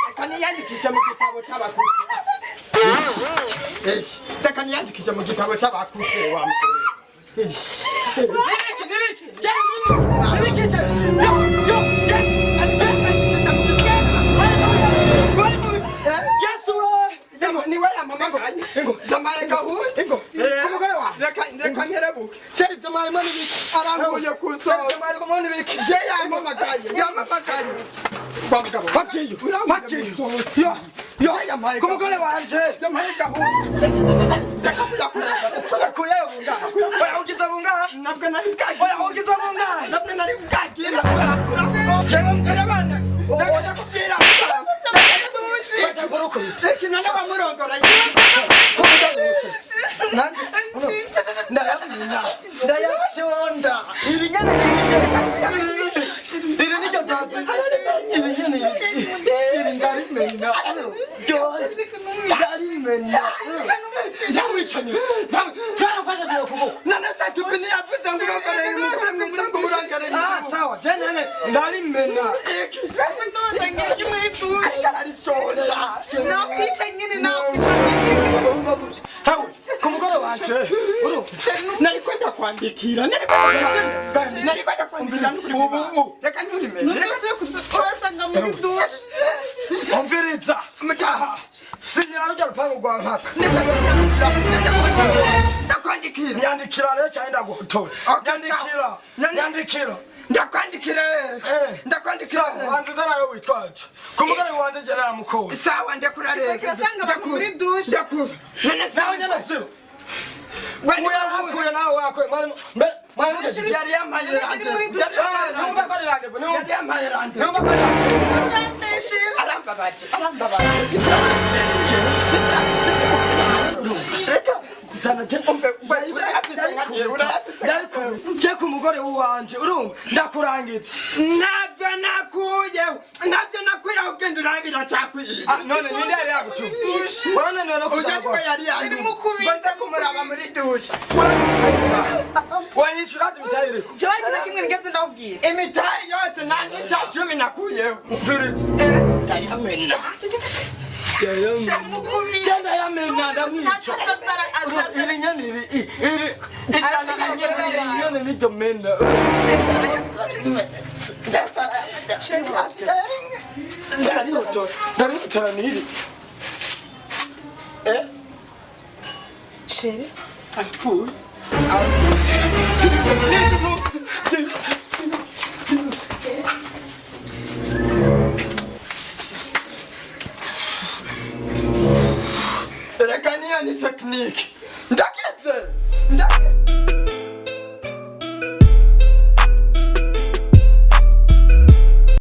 Reka niyandikishe mu gitabo c'abakuze. Eish, reka niyandikishe mu gitabo c'abakuze wa mugore. Eish. Nibiki, nibiki, nibiki se? Yo, yo, yes. Yesu we. Niwe yampamagaye. Ingo. Yampaye gahunda. Ingo. Umugore wawe. Reka reka nkerebuke. Seri ibyo mwarimo nibiki? Aranguye ku Seri sosi. ibyo mwarimo nibiki? Je yampamagaye, yampamagaye. Wa mugabo. Bakiyo, Uranguye bakiyo. mu sosi. Yo, yo. Yampaye Ku mugore wanje. Yampaye gahunda. Reka kuyakureba. Ukuyeyo bungahe? Oya ugize bungahe? Nabwo nari bwagiye. Oya ugize bungahe? Nabwo nari bwagiye. Jewe mbwira abana. Ndakubwira. Fata kurukubita. Reka none wamurongora. Nanjye ndayamena, ndayafyonda. Iri nyene, iri niryo ryaje, iri nyene, iri ndarimena ryose, ndarimena. Ndamwicanye, byarafashe kugira ukuboko. None se tupi ntiyavuze ngo urongoreye umugore mwiza ngo umurongoreye. Ah, sawa, je nyene ndarimena. Iki. Ariko ararisohora. Nakwica nyine, nakwica nyine. Umva gutya. Hawe, ku mugore wanje. Urumva? Nariko ndakwandikira. Nariko ndakwandikira n'ukuri. Ubu. Reka nturimene. Ntuzosubire urasanga muri dushe. Umviriza. Mutaha. Sinyira rujya rupangu rwa mpaka. Niko tunyandikira. Ndakwandikira. Nyandikira rero cyane ndaguhotora. Okay, Nyandikira. sawa. None- Nyandikira. Ndakwandikira. Eh. Ndakwandikira. Sawa, wanze uza nawe witwaje. Ku mugore wanje je naramukunda. Sawa, ndakura rero. Kirasanga abantu muri dushe. Ndakura. None Nawe sawa. nyene ziba. Wani Uyakuye nawe wakuye. Mwari mbe mwari mugeze. Yari yampaye Yari muri rande. dushe. Numva ko ari rendez-vous. Numva. Yari yampaye rande. Numva ko ari rendez-vous. Urambeshera. Arambabaje. Arambabaje. Reka. Zana je Umve, urayafise nkagiye, urayafise. Ndayikubita. Je ku mugore wanje urumva ndakurangiza. Ntabyo nakuyeho. Ntabyo nakuyeho ugenda urabira cakwiye. Ah, none ninde yari yagutumye? Warananiwe no Ujya niko kuzagwa. yari yantumye. mukubita. Ngo nze kumuraba muri dushe. Wanyishura ati bitayiriko. Jewe ariko na kimwe nigeze ndakubwira. Imitahe yose nta n'ica cumi nakuyeho. Umviriza. Ndayamena. Mukubita. Je ndayamena ndamwica. Iri nyene iri iri iri nyene niryo mena. Ndarihotora, ndarihotora niri. Eh? Chéri. Apfuye.